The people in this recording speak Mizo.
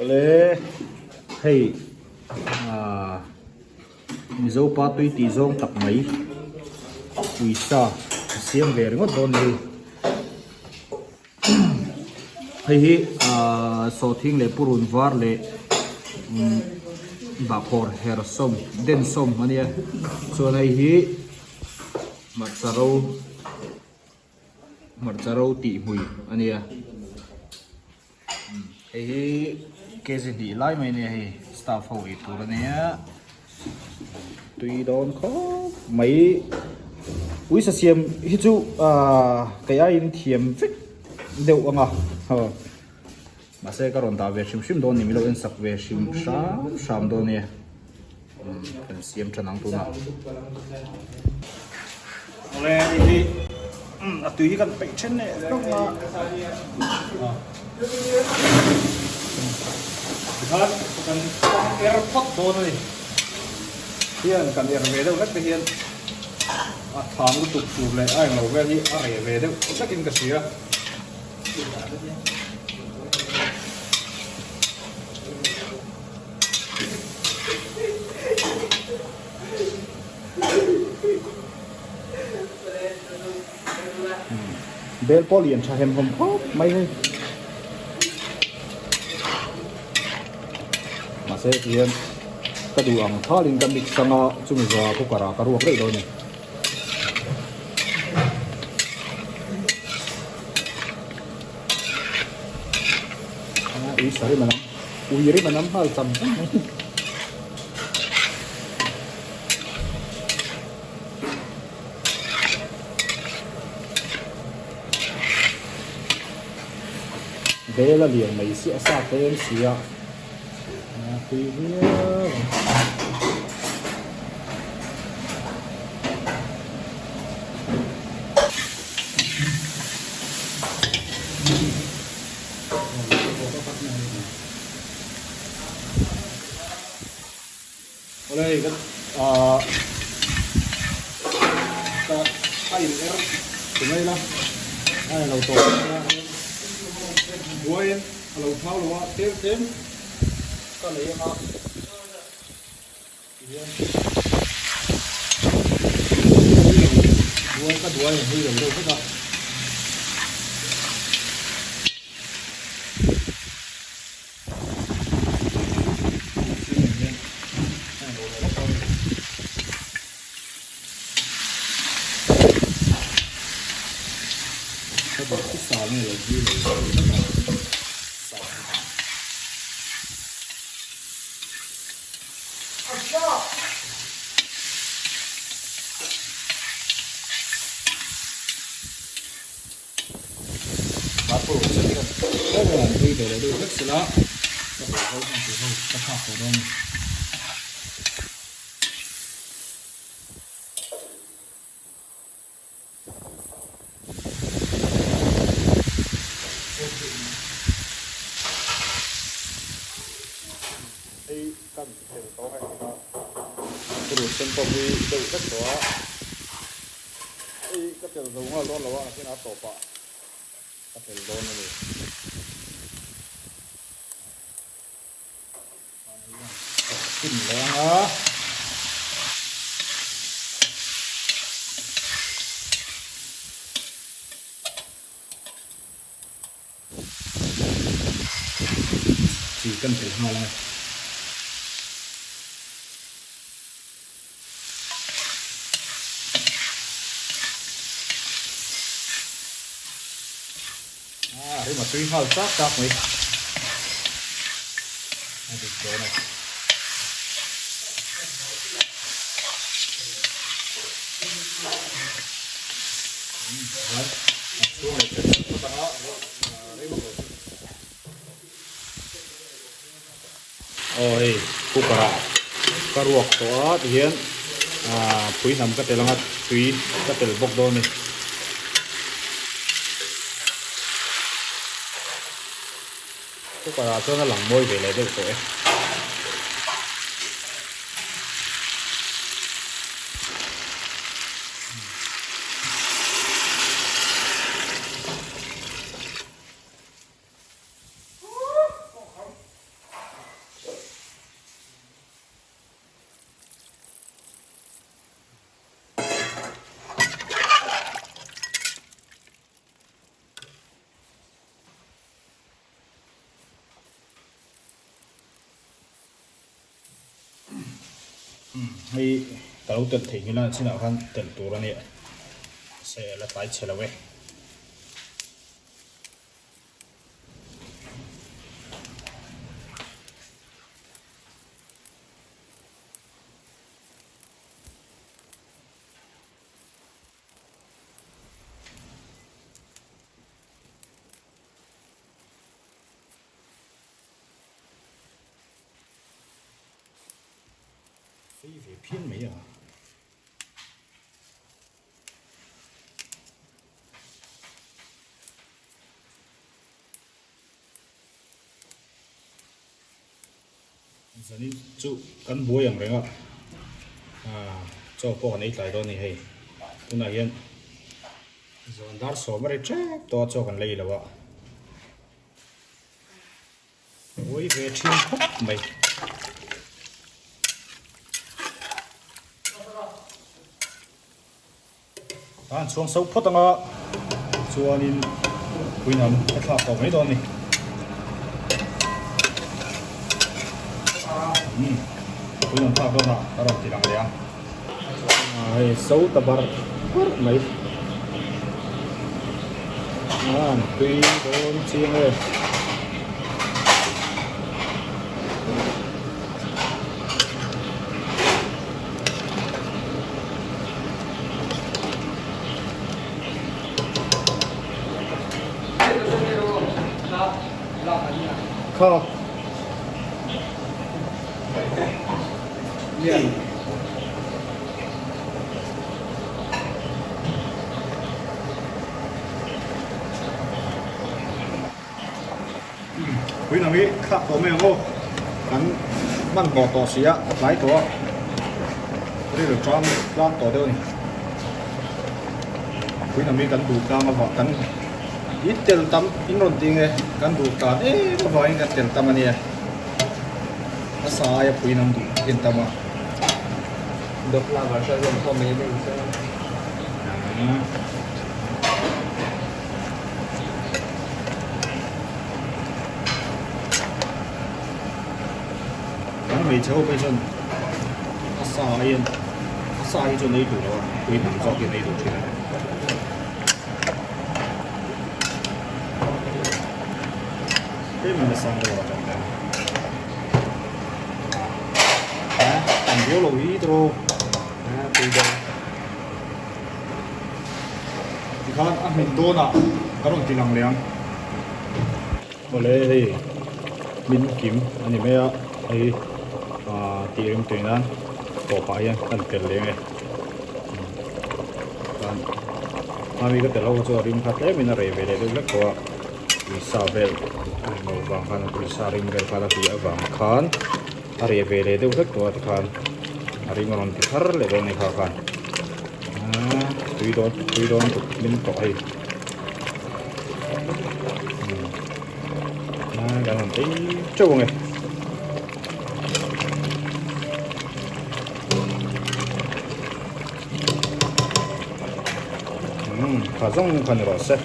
Awle hei ahh Mizo pa tui tih zawng tak mai uisa a siam ve ringawt dawn a ni hei. Hei hi ahh sawhthing leh purun var leh umm bahkhawr her sawm den sawm a nia chuan hei hi hmarcha ro hmarcha ro tih hmui a nia hei hi kg hnih lai mai a nia hei staff ho ei tur a nia. Tui dawn khawp mai. Uisa siam hi chu ahh kei aiin thiam vek deuh ang a aw mahse ka rawn dah ve hrim hrim dawn ni milo en sak ve hrim hram hram dawn nia umm kan siam than ang tunah. Awle hei hi a tui hi kan peih then leh hlawk a tikhan kan pang er phawt dawn a ni hian kan er ve deuh hlek te hian a thang lutuk tur leh a englo vel hi a reh ve deuh hlekin ka hria. Bel pawh lian tha hem hlawm khawp mai hei. Mahse tihian ka duh ang thalin ka mix anga chumi zawhah cooker ah ka ruak daih dawn a ni. Ui sari manam ui ri manam nghal cham cham mai. Bel a lian mai si a sa tlem si a a tui viau ang. Awle hei ka ahh ka a in er ti mai ila a eng lo tawp mai a buaiin a lo thau lo a tlem tlem ka lei anga tihian buai ka duai ang hui lo deuh vek a. Hei kan tel tawh a purun sen pawh hi deuh vek tawh a hei ka tel zo nghal dawn lo a nakin a tawpah ka tel dawn a ni. Chhin leh ang a. Chi kan tel nghal ang e. A rim a tui nghal chak chak mai. A dik dawn e. Aw hei cooker ah ka ruak tawh a tihian ah pui hnam ka tel anga tui ka tel bawk dawn a ni. Cooker ah chuan a lang mawi ve leh deuh tawh e. Hei ka lo telh theih nghilh a chinah khan telh tur a nia mahse a la tlai chhe lo e. Fei ve phian mai a. Zanin chu kan buai ang reng a, chaw pawh kan ei tlai dawn a ni hei. Tunah hian zan dar sawm a ri tep tawh a chaw kan lei lo a. Buai ve thin khawp mai. A han chhuang so phawt anga chuanin puihnam a thlak tawh mai dawn a ni. Umm puihnam thlak dawn a ka rawn ti lang leh a. Hei so ta bar bar mai. A an tui dawn chiang e. Kha. Pui lam hi thlak tawh mai ang aw kan hmanhmawh tawh si a a tlai tawh a rilru tang tlang tawh deuh a ni pui lam hi kan duh tlang avang kan in tel tam in rawn ti nge kan duh tlan em avangin kan tel tam a nia a sa aia pui lam duh en tam a. Kan hmeichhe ho phei chuan a sa hian a sa hi chuan ei duh lo a tui hnam zawk hian ei duh thin a. Tlem in a sang deuh a chuan a tam viau lo hi tawh tui deuh. Tikhan a hmin dawnah ka rawn ti lang leh ang. Awle hei hmin kim a ni mai a, hei ah tih rim tui nan tawpah hian kan tel leh ang e. Chuan hmami ka tel ho chu a rim kha tlemin a reh ve leh deuh hlek tawh a, uisa vel a rim loh vang khan uisa rim vel khan a tih avang khan a reh ve leh deuh hlek tawh a tikhan a rim a rawn ti thar leh dawn a ni kha khan. Tui dawn tui dawn tuk hlim tawh hei kan rawn tei teuh ang e kha zawng kha ni rawh se.